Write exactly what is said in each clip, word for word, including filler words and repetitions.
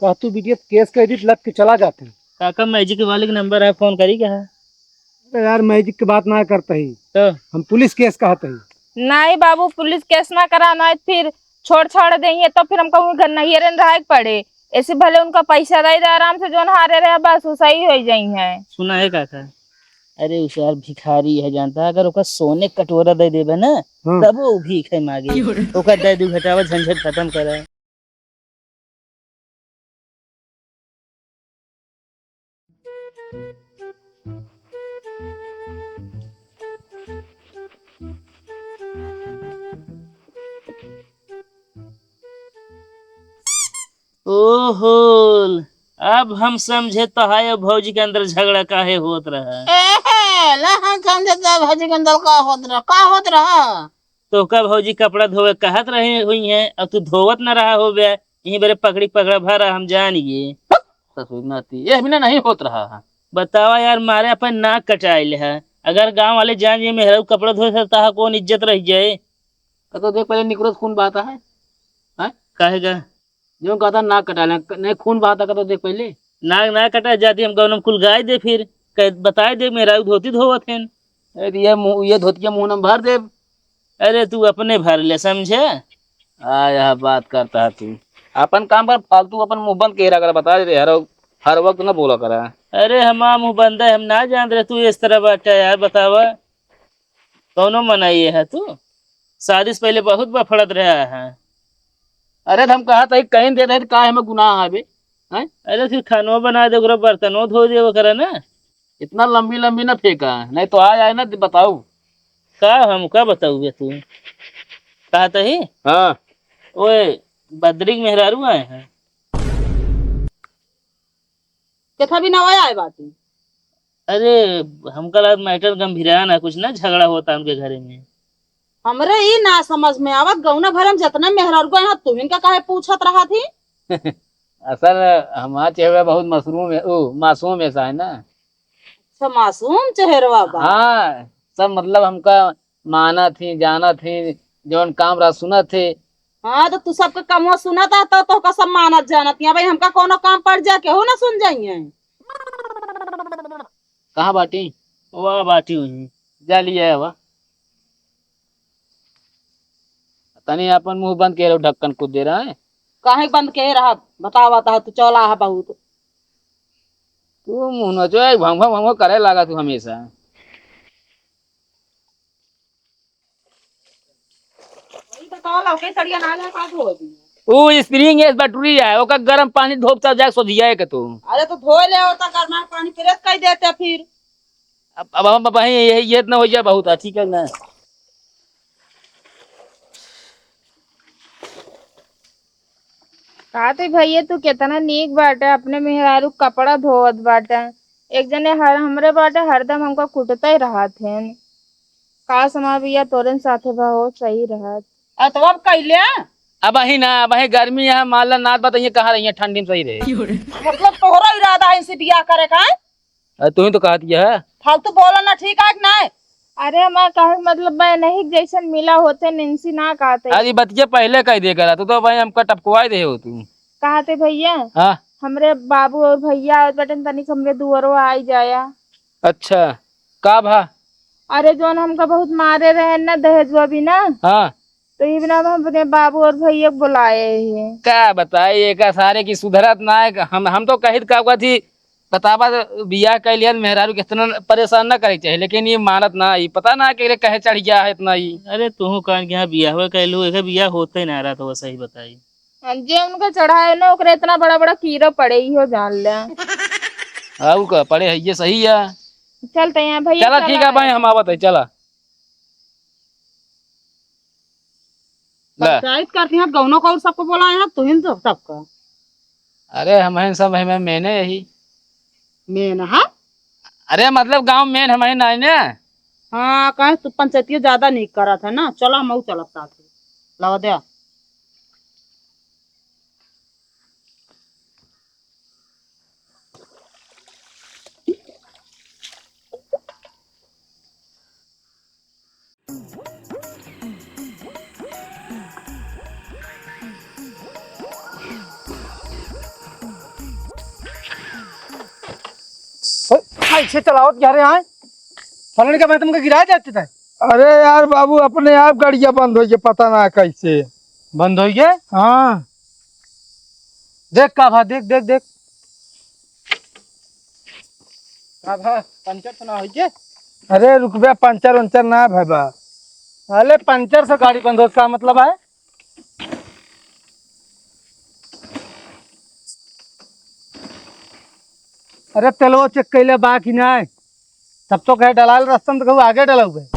कह तू बिटिया केस कह दी, लग के चला जाते हैं। काका, मैजिक वाले के नंबर है, फोन करी क्या? अरे यार, मैजिक के बात ना करता ही। तो? हम पुलिस केस कहत ही। नहीं बाबू, पुलिस केस ना करा, नहीं फिर छोड़ छाड़ देइहैं, तो फिर हमका उहीं घर नैहरे में रहे के पड़े। ऐसे भले उनका पैसा दे दे आराम से, जोन हारे रहे, बस वो सही हो जाइहैं। सुना है काका, अरे उ सार भिखारी है, जानता है, अगर ओका सोने कटोरा दे देबे ना, हाँ। तब वो भीख है मांगे। ओका दे दू घटावा, झंझट खत्म करा। ओहोल, अब हम समझे तोहार भौजी के अंदर झगड़ा काहे होत रहा। एहे, ला हम समझे तो भौजी के अंदर का होत रहा, का होत रहा? तोहका भौजी कपड़ा धोवे कहत रही हुई हैं, अब तू धोवत न रहा होबे, यहीं बरे पकड़ी पकड़ा भरा हम जान गए। ससुर नाती, ये बिना नहीं होत रहा है। बतावा यार, मारे अपन नाक कटाइल है। अगर गांव वाले जान जाए मेहरारू कपड़ा धोए से, तहा कौन इज्जत रह जाए? कतो देख पहले निकरो खून बहाता है, हैं? काहे का? जो कहता नाक कटा ले, नहीं खून बहाता कतो देख पहले। नाक ना कटा जाती, हम गौनम कुल गाय दे फिर, कह, बताए दे मेहरारू धोती धोवत हैं। अरे ये मुंह, ये धोतिया मुंह में भर दे। अरे तू अपने भर ले, समझे? आ, यह बात करता है तू। अपन काम कर, फालतू अपन मुंह बंद के रहा कर, बता दे, हर, हर वक्त ना बोला करा। अरे हमार मुंह बंद है, हम ना जान रहे तू इस तरह बाटा यार, बतावा। कौनो मनाई है तू? शादी से पहले बहुत बफड़त रहा है। अरे तो हम कहा था, कहीं दे रहे, तो का हमें गुनाह है बे? हैं? अरे फिर खानो बना दे, ओकरा बर्तनो धो दे, ओकरा ना। इतना लंबी लंबी ना फेंका, नहीं तो आ जाए ना, बताऊ। का हम का बताऊ बे तू? कहा तही? हाँ। ओए, बद्री के मेहरारू आए हैं। केथा भी ना आए बाटी। अरे, हमका लगा मैटर गंभीरान है, कुछ ना झगड़ा होता उनके घरे में। हमरे ई ना समझ में आवत, गौना भरे में जितना मेहरारू गए हैं, तुहिन का काहे पूछत रहा थी? असल हमार चेहरा बहुत मशरूम है, ओ, मासूम ऐसा है ना। अच्छा, मासूम चेहरवा बा। हाँ, सब मतलब हमका मानत ही, जानत ही, जौन काम रहा सुनत ही। हाँ, तो तू सबके कमवा सुनत है, तो तोहका सब मानत जानत ही। भाई, हमका कोनो काम पड़ जाए, केहू ना सुन जाइए। कहाँ बाटी? वाह बाटी हुई। जा लिया है वाह। तनी अपन मुंह बंद के रहो, ढक्कन कुछ दे रहा है। काहे बंद के रहा? बतावा, ता तू चौला है बहुत। तू मुंह न जो है, भंग भंग भंग भंग करे लागा तू हमेशा। वही बताओ, लौके सड़िया ना ले, का धो दी? ऊ स्प्रिंग एस बटुरी है, ओकर गरम पानी धोब तब जाके सोधिया है के तू। अरे तो धो ले, होता गरमा पानी प्रेस कर देते फिर। अब, अब हम, अब यही, यही, ये इतना हो गया बहुत है, ठीक है ना? का ते भैया, तू केतना नीक बाटे, अपने मेहरारू कपड़ा धोवत बाटे। एक जने हर, हमरे बाटे, हरदम हमका कुटते रहत हेन। काश हमार बिया तोरे साथे बा हो, सही रहत। आ, तो अब कैले? अब अही ना, अब अही गर्मी है, माला नाथ बताइए कहाँ रही है, ठंडी में सही रहे। मतलब तोहरा इरादा है इनसे बियाह करे का, हैं? अरे तू ही तो कहत यह है। फालतू बोला ना, ठीक है कि नहीं? अरे हमार कहे के मतलब बा, नहीं जैसन मिला होते निंसी ना कहते। अरे बतिया पहले कह दे करा, तू तो भाई हमका टपकवाई दे हो तू। कहते भैया, हाँ। हमरे बाबू और भैया आवत बाटेन, तनिक हमरे दुआरो आई जाया। अच्छा, का भा? अरे जौन हमका बहुत मारे रहे ना दहेजुआ भी ना, हाँ। तो ई बिना हम अपने बाबू और भैया के बुलाए ही। का बताई, एका सारे की सुधरत ना है। हम, हम तो कहित का हुआ थी, बतावा, बियाह कर लिया, मेहरारू के इतना परेशान ना करे चाहे, लेकिन ये मानत ना, ये पता ना केकरे कहे चढ़ गया है इतना ही। अरे तू कान के यहाँ बियाह हुआ कहलू, एक बियाह होते ना रहा तो सही बताई। हाँ, जे उनका चढ़ाए ना, ओकरे इतना बड़ा बड़ा कीड़ा पड़े, इहो जान ले। आऊ का पड़े है, ये सही है। चलते हैं भैया, चला, ठीक है भाई, हम आवत है, चला। ले। पंचायत करती हैं, गौनों को और सबको बोलाए हैं, तुहिन तो सबका। अरे, हम हैं सब, हमें मेने यही। मेन, हाँ? अरे, मतलब, गांव मेन हमें नहीं ने। हाँ, कहें तू पंचायतिया ज्यादा नहीं करत है ना, चला, हम चलत साथ। लावा दे। कैसे चलावत जा रहे हैं? फलन के मैं तुमको गिरा देते थे। अरे यार बाबू, अपने आप गड़िया बंद होइ गए, पता ना कैसे। बंद होइ गए? हाँ। देख का भा, देख, देख, देख। का भा, पंचर तो ना होइ गए? अरे रुकबे, पंचर उंचर ना भए बा। अरे पंचर से गाड़ी बंद हो, का मतलब है? अरे तेलवा चेक कैले बा कि नाय? तब तो कहे डलाल रस्ता में तो कहू आगे डलाऊ बे।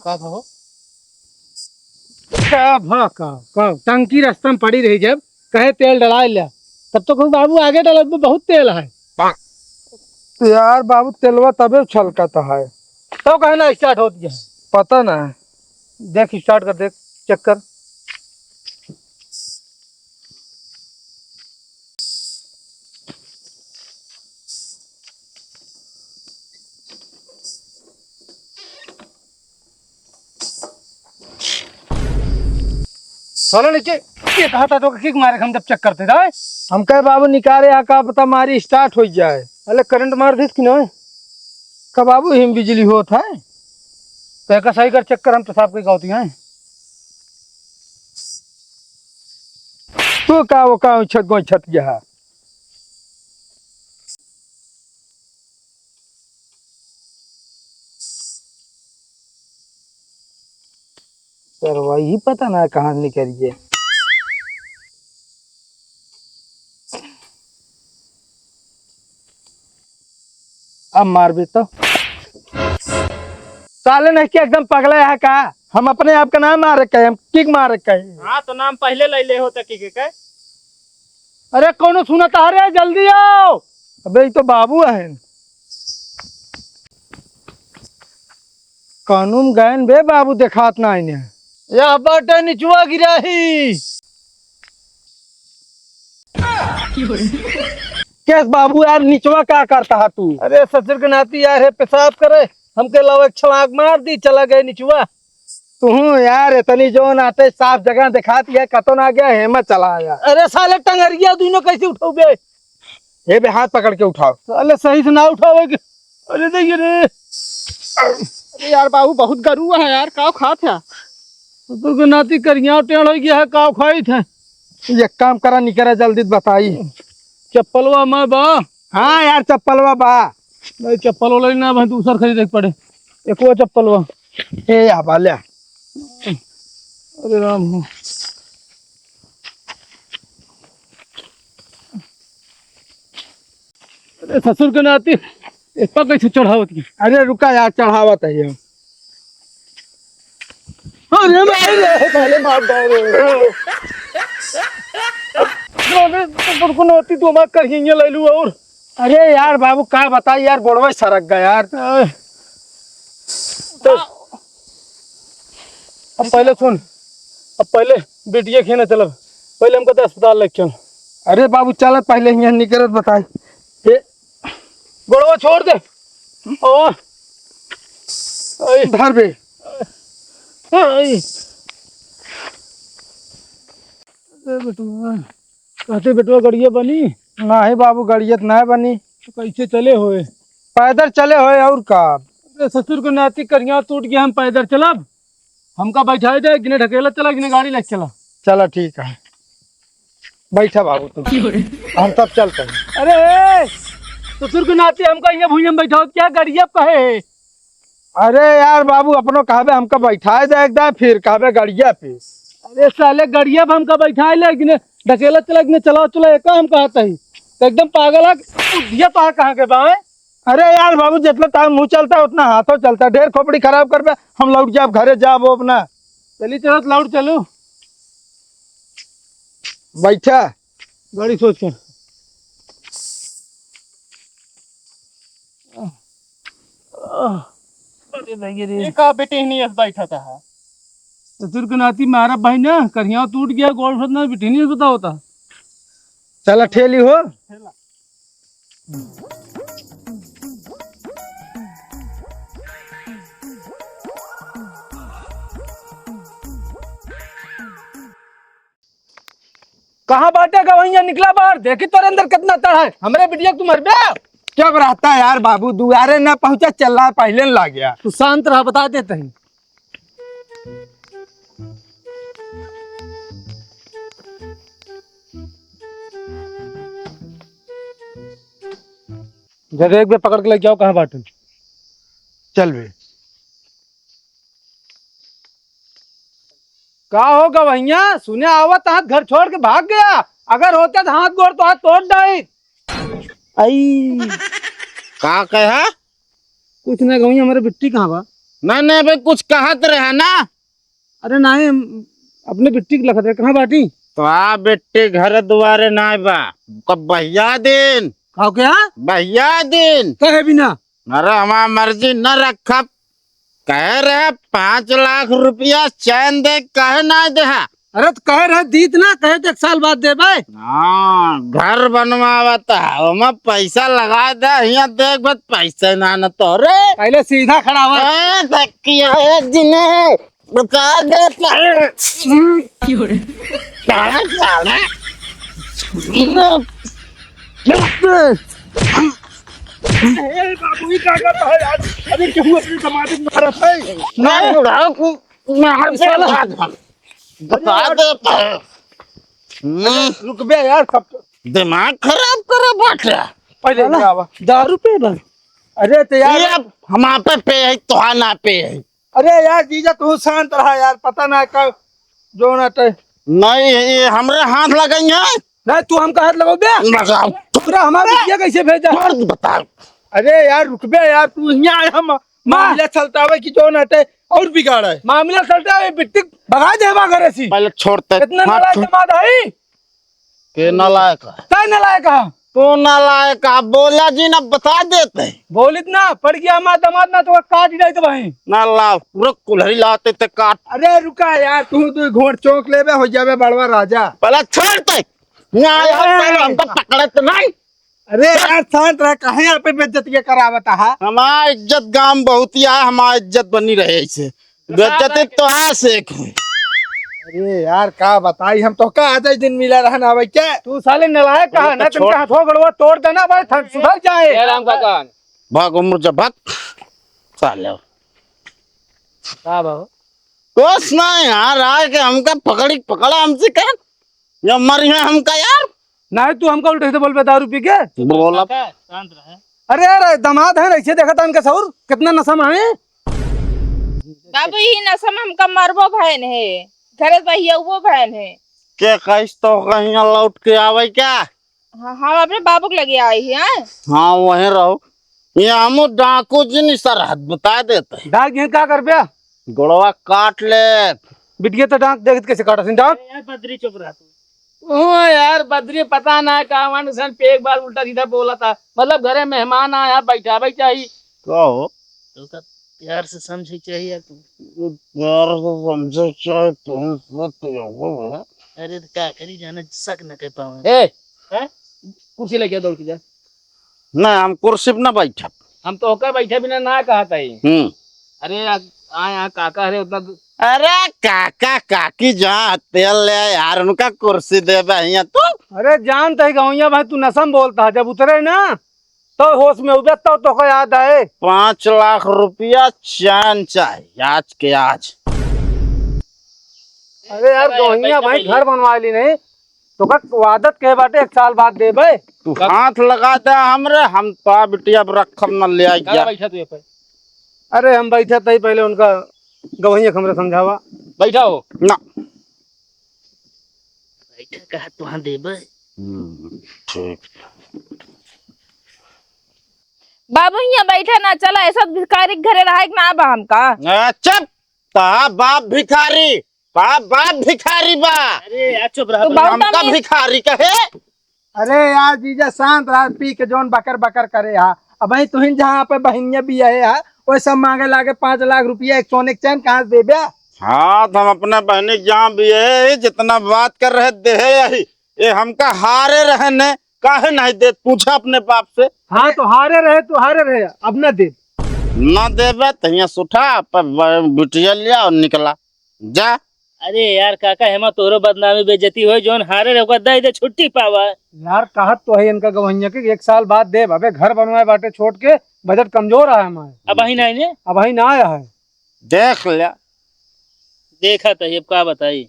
का कहो? का भा का, का टंकी रस्ता में पड़ी रही, जब कहे तेल डलाए लिया, तब तो कहू बाबू आगे डलाऊ बे, बहुत तेल है। तो यार बाबू तेलवा तबे छलकत है। तो कहे ना स्टार्ट होती है। पता ना। देख स्टार्ट कर, देख चेक कर। साला नीचे ये कहा था तो किक मारे हम जब चेक करते थे। हम कहे बाबू निकाले आ का पता मारी स्टार्ट हो जाए। अरे करंट मार दीस कि नहीं? का बाबू हिम बिजली होत है? तो एक सही कर चेक कर, हम तो साफ कही कहती हैं। तू का वो का उछट गो छट गया है? सर वही पता ना कहाँ से निकल गए। अब मारबे तो। साले नहीं कि एकदम पगला है का? हम अपने आप का नाम मारे कहे, हम किक मारे कहे। हाँ, तो नाम पहले ले ले हो तो किक के। अरे कौनो सुनता है रे, जल्दी आओ। अबे ये तो बाबू है। कानून गायन बे बाबू देखात ना इन्हें। या बाटे निचुआ गिराही। केस बाबू यार, निचवा का करता है तू? अरे ससुर के नाती यार है, पेशाब करे, हमके लावा एक छलांग मार दी, चला गए निचवा। तू यार इतनी जोन आते साफ जगह दिखाती है, कतो ना गया हेमा चला आया। अरे साले टंगरिया दोनों कैसे उठाऊ बे? हे बे हाथ पकड़ के उठाओ। साले सही से ना उठावे के। अरे देखिए रे। अरे यार बाबू बहुत गरुआ है यार, काव खात है? ससुर के नाती करिया टेढ़ हो गया है, काव खाइत है? एक काम करा, निकरा जल्दी बताई। चप्पलवा में बा? हाँ यार चप्पलवा बा। नहीं चप्पलवा ले ना भाई, दूसर खरीदे के पड़े। एक वो चप्पलवा। ए या बा ले। अरे राम हो। अरे ससुर के नाती, एक पा कैसे चढ़ावत की? अरे रुका यार, चढ़ावत है ये। अरे मार रे, साले मार दे रे। अरे ससुर के नाती, तू हमार करिया ले लू और। अरे यार बाबू, का बताई यार, गोड़वा सरक गया यार। तो अब पहले सुन, अब पहले बिटिया खेने चलब, पहले हमको तो अस्पताल लेके चल। अरे बाबू, चल पहले यहाँ निकरत बताई। ए, गोड़वा छोड़ दे। ओ, आई। धर बे। आई। ए बेटुआ, कहते बेटुआ गड़िया बनी? नाही बाबू, गड़िया तो ना बनी। तो कैसे चले होए? पैदल चले होए और का। अरे ससुर के नाती करिया टूट गया, हम पैदल चलब? हमका बैठाई दे, गिने ढकेला चला, गिने गाड़ी लेके चला। चला ठीक है, बैठा बाबू तुम। हम सब चलते हैं। अरे ससुर के नाती हमका यहाँ भुइयां बैठाओ, क्या गड़िया पे है? अरे यार बाबू, अपनो कहबे हमका बैठाए दे एकदम, फिर कहबे गड़िया पे। अरे साले गड़िया पे हमका बैठाए ले, गिने ढकेला चला, गिने चलाओ चला, एका हम कहत ही। तो एकदम पागल है, बुद्धिया तो कहाँ के बाएं? अरे यार बाबू, जितना टाइम मुँह चलता है उतना हाथों चलता है। ढेर खोपड़ी खराब करबे, हम लौट जाब घरे, जाब अपना। चली चलत लौट चलू। बैठा। गाड़ी सोच के। अरे भैया रे। ये का बेटे नहीं अस बैठा था? ससुर के नाती मारा भाई ना, करिया टूट गया, गोड़ फट ना, बेटे नहीं अस बताओ था। चला ठेली हो। कहाँ बाटे गवैया? निकला बाहर, देखी तोरे अंदर कितना तड़ है। हमरे बिटिया के तू मरबे? चुप रहता यार बाबू, दुआरे ना पहुँचा, चल रहा है, पहले न लाग गया। तू शांत रहा, बता देते हैं। जब एक बे पकड़ के लेके आओ, कहाँ बाटे? चल बे। का हो गवैया, सुने आवत हाथ घर छोड़ के भाग गया, अगर होते तो हाथ गोड़ तो हाथ तोड़ डाई। आई। का कहा? कुछ ना गवैया, हमरे बिट्टी कहाँ बा? ना, ना, अबे कुछ कहत रहा ना। अरे नाहीं, हम अपने बिट्टी के लखत रहे, कहाँ बाटी? तो आ बिट्टी घर दुआरे नाहीं बा, कब बहिया दिन। का क्या? बहिया दिन। कहे बिना? अरे हमार मर्जी न रखब, कहे रहे पाँच लाख रुपया चैन दे, कहे ना देहा। अरे तो कहे रहे दीत ना, कहे तो एक साल बाद देबे। हाँ, घर बनवावत है, ओमा पैसा लगा दे, हियाँ देख बस पैसे ना न तोरे। पहले सीधा खड़ा हुआ। ए, धक्किया, ए, जिने, बता दे, पहले। क्यों रे? साला, साला। ए, बाबू, ई का करत है यार? अरे, केहू अपने दमाद के मारत है? नहीं, बुढ़ा, मैं हर साला। बता दे। हम्म। रुक बे यार, सब दिमाग खराब करे बाटे। पहले साला, इधर आवा। दारू पे बा। अरे तो यार, ये अब हम आप पे है, तोहा ना पे है। अरे यार जीजा, तू शांत रहा यार, पता ना कब जो ना ते। नहीं, ये हमरे हाथ लगई है। नहीं, तू हमका हाथ लगाओ बे। लगाओ। तोरा हमारे बिटिया कैसे भेजा? मर्द बताओ। अरे यार रुक बे यार, तू यहाँ आए हम मामला सलटावे की जो ना ते और बिगाड़ा है। मामला सलटावे, बिट्टी भगा देबा घरे से। पहले छोड़ते। इतना हाँ, नालायक छोड़। दमाद है। के नालायक है? तै नालायक है। तू नालायक है, बोला जी ना, बता देते। बोलित ना, पड़ गया हमार दमाद ना तो काट ही जाइत भाई। ना लाओ, रुक कुल्हरी लाते ते काट। अरे रुका यार, तू दो घोंट चौंक लेबे, हो जाबे बड़वा राजा। पहले छोड़ ते। ना यार, ए। पहले हमका पकड़े तो नहीं। अरे यार, शांत रह, काहे यहाँ पे बेइज्जतिया करावत है? हमार इज्जत गाम बहुत ही है, हमार इज्जत बनी रहे ऐसे। बेइज्जती तो है से एक है। अरे यार, का बताई हम तो, का आधे दिन मिला रहन आवे के? तू साले नालायक कहा ना, तो तुमका हाथों गड़वा तोड़ देना भाई, थक सुधर जाए। ए राम काका। भाग उम्र जब भाग। साले। का बाबू? कुछ ना यार, आए के हमका पकड़ी, पकड़ा हमसे का? या मरिहे हमका यार। नहीं, तू हमका उल्टे से बोलबे दारू पी के? बोला। काका, शांत रहे। अरे यार, दमाद है, ऐसे देखा था इनका सौर, कितना नशा में है। बाबू, यही नशा में हमका मरबो भयन है, घरे बहियउबो भयन है। के कहिस तो कहीं लौट के आवे क्या? हाँ, हम अपने बाबू के लगे आए ही, हाँ। हाँ, वहीं रहो। ये हमू डाकू जिन सरहद बता देते। डाक जिन का करबे? गोड़वा काट ले। बिटिया तो डाक देखत कैसे काटत हैं डाक? ए यार, बद्री चुप रह तू। ओ यार, बद्री पता ना का वन सन पे एक बार उल्टा सीधा बोला था। मतलब घरे मेहमान आया, बैठा, बैठा ही। का हो? तो का प्यार से समझे चाहिए यार तू। ये प्यार से समझे चाहिए, तुम से तो हो। अरे तो का करी जाना, शक न कर पावे। ए, हैं? कुर्सी लेके आ, दौड़ के जा। ना, हम कुर्सी पे ना बैठब। हम तो ओकर बैठे बिना ना कहत हई। हम्म। अरे, आ, आ, यहाँ काका रे, उतना दू- अरे, काका, काकी, जा तेल ले आ यार, उनका कुर्सी देबे हियाँ तू। अरे, जानत ही गवैया भाई, तू नशा में बोलत ह, जब उतरे ना, तो होश में उबे, तब तोका याद आए। पाँच लाख रुपया चैन चाही, आज के आज। अरे यार, अरे, गवैया पैसा भाई, नहीं। घर बनवा ली नहीं, तोका वादत के बाटे, एक साल बाद देबे। तू हाथ लगा दे हमरे, हम तो बिटिया अब रखब न ले आई का गया। बैठा तू ये पे? अरे हम बैठा तही पहले उनका गवैया के हमरे समझावा। बैठा हो। ना। बैठा कहा तुहाँ देबे। हम्म, ठीक। बाबू हियाँ बैठा ना, चला ऐसा भिखारी के घरे रहे के ना बा हमका। ए, चुप। ता बाप भिखारी, ता बाप भिखारी बा। अरे यार, चुप रहा तू। बहुत हमका तमीज। भिखारी कहे। अरे यार जीजा, शांत रहा, पी के जौन बकर बकर करे हा। अबहीं तुहिन जहाँ पे बहिनिया बियाहे हा, ओए सब माँगे लागे पाँच लाख रुपया, एक सोने के चैन कहाँ से देबे? हाँ, तो हम अपने बहिनी के जहाँ बियाहे ही, जितना बात कर रहे देहे यही। ये हमका हारे रहे ने, काहे नहीं देत? पूछा अपने बाप से। हाँ, तो हारे रहे तो हारे रहे, अब ना दे। ना देबे तो हियाँ से उठा, पर ब-, बिटिया लिया और निकला। जा। अरे यार काका, हेमा तोरो बदनामी बेइज्जती होई, जौन हारे रहे ओका दे दे, छुट्टी पावा। यार कहत तो है इनका गवैया के एक साल बाद देब, अबे घर बनवाए बाटे छोट के, बजट कमजोर आया हमारे। अबहीं नाहीं ने? अबहीं ना आया है। देख ले। देखा तो अब का बताई।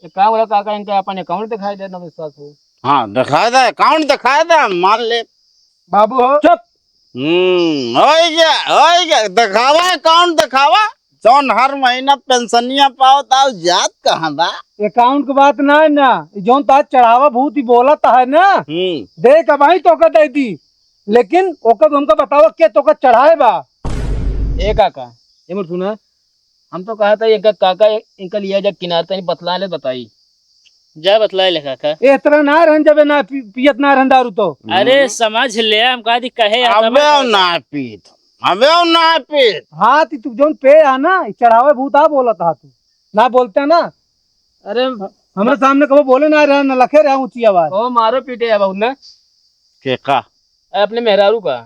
एक काम करा काका, इनका अपन अकाउंट दिखाई दे ना विश्वास हो। हाँ, दिखाई दे, अकाउंट दिखाई दे, हम मार ले। बाबू हो। चुप। हम्म, होई गया, होई गया, दिखावा अकाउंट दिखावा। जौन हर महीना पेंशनिया पावत आउ जात कहाँ बा? अकाउंट के बात ना है ना, ई जौन तार चढ़ावा भूत ही बोलत है ना, हम्म। देख अबहीं तोका दे दी, लेकिन ओकर हमका बतावा के तोका चढ़ाए बा। ए काका, ए मोर सुना, हम तो कहा था इनका काका, इनका लिया जा किनारे तनी बतला ले बताई। जा बतलाए ले काका। ए तरह ना रहन जबे ना पी-, पियत ना रहन दारू तो। अरे हम्म। समझ ले, हम कहा दी कहे यार, अबे तबे ना पीत, अबे ना पीत। हाँ, ती तू जौन पे आ ना, ई चढ़ावे भूत आ बोलत हा तू। ना बोलते ना। अरे हमरे सामने कबो बोले ना रहा, ना लखे रहा ऊंची आवाज। ओ मारो पीटे है बहुत ना। के का? अपने मेहरारू का।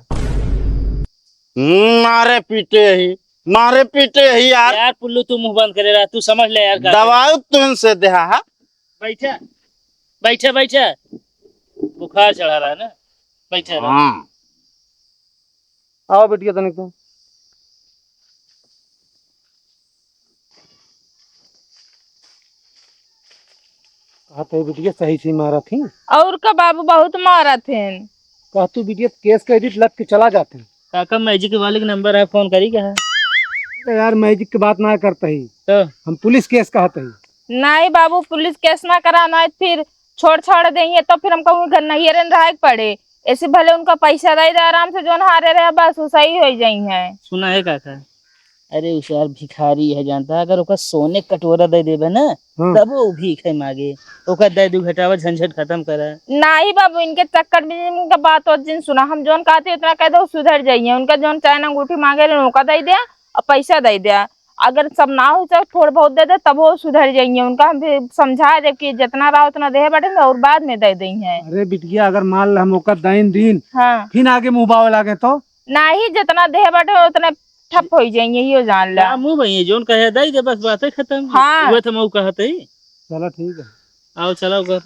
हम्म, मारे पीटे ही, मारे पीटे ही यार। यार पुल्लू तू मुंह बंद करे रहा, तू समझ ले यार का। दवाई तुमसे देहा है। बैठा, बैठा, बैठा। बुखार चढ़ा रहा है ना, बैठा रहा। हाँ। आओ बिटिया तनिक तो। कहत है बिटिया सही से मारत ही। और का बाबू बहुत मारत हैं। कह तू बिटिया केस कह दी लत के चला जाते हैं। काका मैजिक वाले के नंबर है, फोन करी क्या? अरे यार मैजिक के बात ना करता ही। तो? हम पुलिस केस कहत ही। नहीं बाबू पुलिस केस ना करा, नहीं फिर छोड़ छाड़ देंगे तो फिर हम कहूँ घर नहीं रहे के पड़े। ऐसे भले उनका पैसा दे दे आराम से, जौन हारे रहे बस वो सही हो जाई है। सुना है काका, अरे उ सार भिखारी है जानता, अगर ओकर सोने कटोरा दे देबे ना हाँ। तब वो भीख है मांगे, ओकर दे दू घटावा झंझट खत्म करा। नहीं बाबू इनके चक्कर में इनका बात और जिन सुना, हम जौन कहते उतना कह दो सुधर जाइए, उनका जौन चैन अंगूठी मांगे रहे ओका दे दे और पैसा दे दे। अगर सब ना हो चाहे थोड़ बहुत दे दे तब वो सुधर जाइए। उनका हम भी समझा दे कि जितना रहा उतना दे बटे और बाद में दे देंगे। अरे बिटिया अगर मान ले हम ओकर दाइन दिन हाँ। फिर आगे मुँह बावे लागे तो? नाही जितना दे बटे उतने ठप हो जाइए, यो जान ला। का मुँह भैया जोन कहे दे दे बस बातें खत्म। हाँ। उहे तो मऊ कहत ही। चलो ठीक है। आओ चलो कर।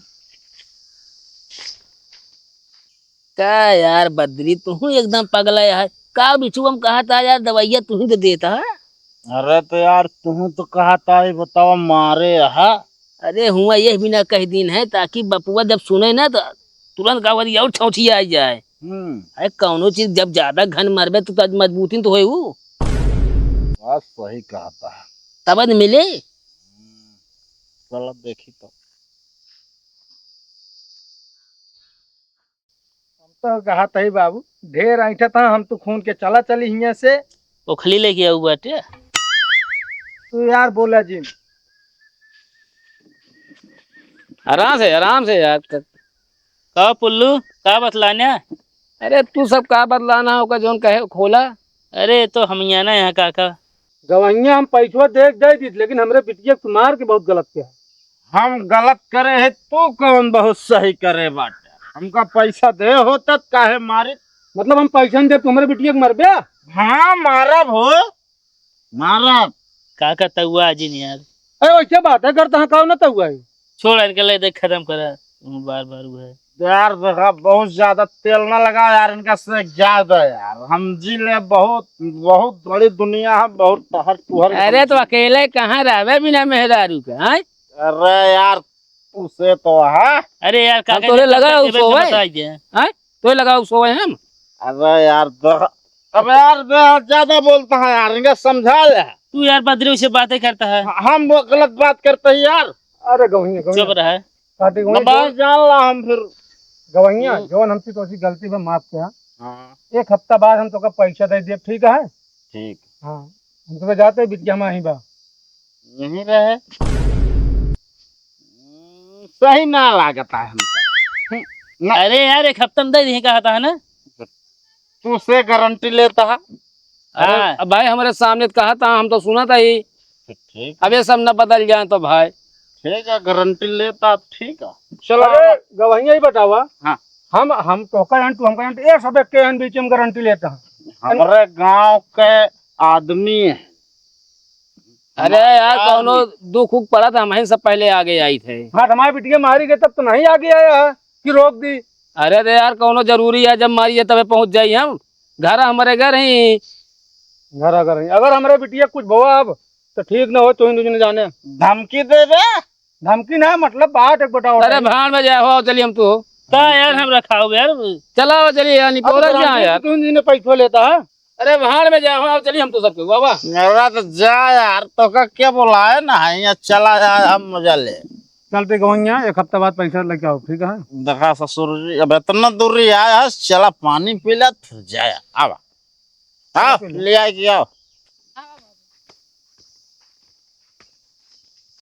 का यार बद्री, तुहू एकदम पगला है। का बिचुआ में कहा था यार, दवाइया तुही तो देता है। अरे तो यार, तुहू तो कहा था, ये बताओ, मारे हा। अरे हुआ ये बिना कह दिन है, ताकि बपुआ जब सुने ना तो तुरंत गावरी और छौछिया आ जाए। हम्म। अरे कौनो चीज जब ज्यादा घन मरबे तो, तो मजबूती तो होए ऊ। बात सही कहा था। तब न मिले। हम्म। चलो देखी तो। हम तो कहा था ही बाबू, ढेर ऐंठा था, हम तो खून के चला चली हियां से। ओखली लेके आऊ बाटे। तू यार बोला जिन। आराम से, आराम से यार। का पुल्लू, का बतलाना? अरे तू सब का बतलाना, ओका जौन कहे खोला। अरे तो हम यहाँ ना यहाँ काका। गवैया हम पैसवा दे दे दीत, लेकिन हमरे बिटिया के मार के बहुत गलत किया। हम गलत करे है, तू कौन बहुत सही करे बाटे? हमका पैसा दे होता त काहे मारित? मतलब हम पैसा न दे, तू हमरे बिटिया के मरबे? हाँ, मारब हो, मारब। का का तउआ जिन यार। अरे वैसे बात है, करता है, का ना तउआ है? छोड़ इनके ले दे, खत्म करा, तुम बार बार वो है। यार देखा, बहुत ज्यादा तेल ना लगा यार, इनका से ज्यादा यार, हम जी ले बहुत, बहुत बड़ी दुनिया है, बहुत टहर टुहर अरे तो अकेले कहाँ रहबे बिना मेहरारू के, हैं? अरे यार, उसे तो है। अरे यार, हम काका तोरे जी, लगा काका जी, उसो भाई। बताई दे। हैं? तोरे लगा उसो है हम? अरे यार, देख, अब यार, देख, ज्यादा बोलता है यार, इनका समझा ले। तू यार, बद्री से बातें करता है। ह-, हम वो गलत बात करते हैं यार। अरे गवैया, गवैया। चुप रहे। काटे गवैया, बाबा, जो जान ला हम फिर। गवैया, हम्म। जौन हमसे तो ऐसी गलती में माफ किया। हाँ। एक हफ्ता बाद हम तोका पैसा दे दिए, ठीक है? ठीक। हाँ, हम तो जाते बिटिया हम यहीं बा। यहीं रहे। हम्म, सही ना लागता है हमको। हम्म, ना। अरे यार, एक हफ्ता में दे दी कहा था ना। तू से गारंटी लेता है। अरे, हाँ। अब भाई हमारे सामने तो कहा था, हम तो सुना था ही। ठीक। अब ये सब न बदल जाए तो भाई। ठीक है, गारंटी लेता, ठीक है। चलो। अरे, गवैया ही बतावा। हाँ। हम, हम तोका जान, तू हमका जान, एक सब एक के जान बीच में गारंटी लेता है। हमारे गांव के आदमी है, अरे यार, कौनो दुख उख पड़ा था, हम सब पहले आगे आई थे। हाँ, हमारी बिटिया मारी गई तब तो नहीं आगे आया है कि रोक दी। अरे रे यार, कौनो जरूरी है, जब मारी है तबे पहुँच जाई हम। घर हमारे घर ही। घर अगर ही, अगर हमारे बिटिया कुछ भवा अब तो ठीक ना हो, तो इन दूजने जाने। धमकी दे बे। धमकी ना, मतलब बात एक बताओ। अरे भाड़ में जाए हो, चलिए हम तो। का यार, हम रखाओ यार। चला चलिए यार, निपोरा क्या यार? तू इन दूजने पैसो लेता है। अरे भाड़ में जाए हो, चलिए हम तो सबके बाबा। मेरा तो जा यार, तो का क्या बोला है ना, यहाँ चला जाए, हम मजा ले। चलते गवैया, एक हफ्ता बाद पैसा लेके आओ, ठीक है? देखा ससुर जी, अब इतना दूर ही आया है, चला पानी पी ले, फिर जाया। आवा। आओ, ले आए कि आओ।